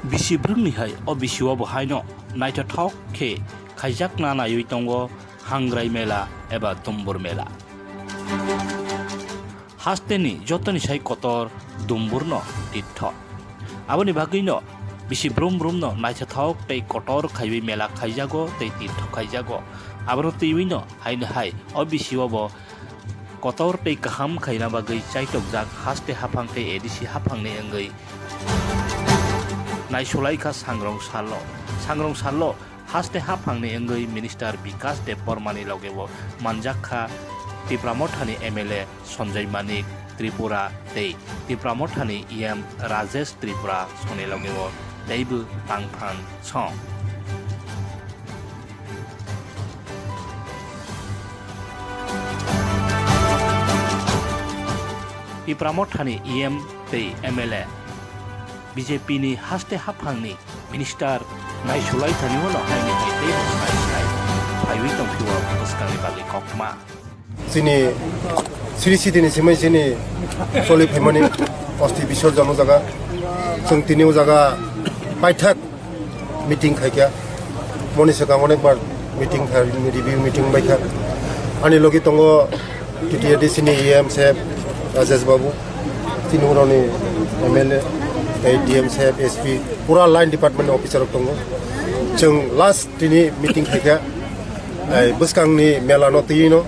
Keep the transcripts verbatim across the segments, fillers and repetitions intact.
Bisi brumni hai o bisio bo haino naithothok khe khaijakna naiwi tongo Hangrai Mela eba Dumbur Mela. Hasteni jotoni sai kotor Dumburno tirtho. Aboni bagwino bisi brum brumno naithothok tei kotor khaiwi mela khaijago tei tirtho khaijago. Abono twiwino haino hai o bisio bo kotor tei kaham khaina bagwi chaitokjak haste haphang tei A D C haphangni wngwi naisulaikha Sangrong Salo. Sangrong Salo haste haphangni wngwi Minister Bikas Debbarmani logebo manjakha Tipra Mothani M L A Sanjay Manik Tripura tei Tipra Mothani E M Rajesh Tripura songni logebo teibo tangphang song. Tipra Mothani E M tei M L A B J P ni haste haphangni minister naisulai thani ulo haini hai tei bo naisulai phaiwi tongphio bwskangni bagwi kokma. Chini Sri City ni simai chini choli phaimani osti bisorjon o jaga. Chwng tini o jaga paithak meeting khaikha. Moni swkang onekbar meeting khai, review meeting baikha. Ani logi tongo T T A D C ni E M saheb Rajesh Babu, tini uroni M L A, tei D M saheb, S P, pura line department ni officer rok tongo. Chwng last tini meeting khaikha, ai, bwskangni mela no twi no,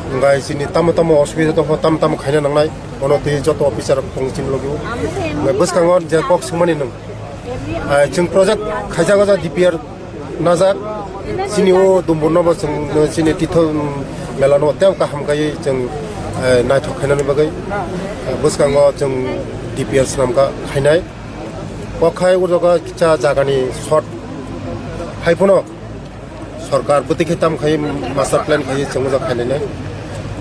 hwnkhe chini tamo tamo osubida tongkha, tamo tamo khaina nangnai, bono twi joto officer rok tongo chini logi o. Hwnkhe bwskango je kok swngmani nwng, ai, chwng project khaijak o jak D P R najak, chini o Dumburno bo chwng, chini tithok, um, mela no tei kaham kaiwi chwng, eh, naithok khainani bagwi, eh, bwskango chwng D P R swnamkha khainai. O khai o jaga kisa jagani short hai phano sorkar bwtwi khe tam khai master plan khai chwng o jaga khainai.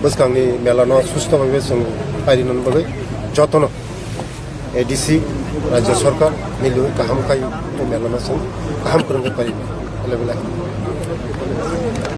Bwskangni mela no susto bhabe chwng pairi nani bagwi jotono A D C, Rajya Sarkar, mili kaham khai o mela no chwng kaham kwrwng khe pairi belai belai.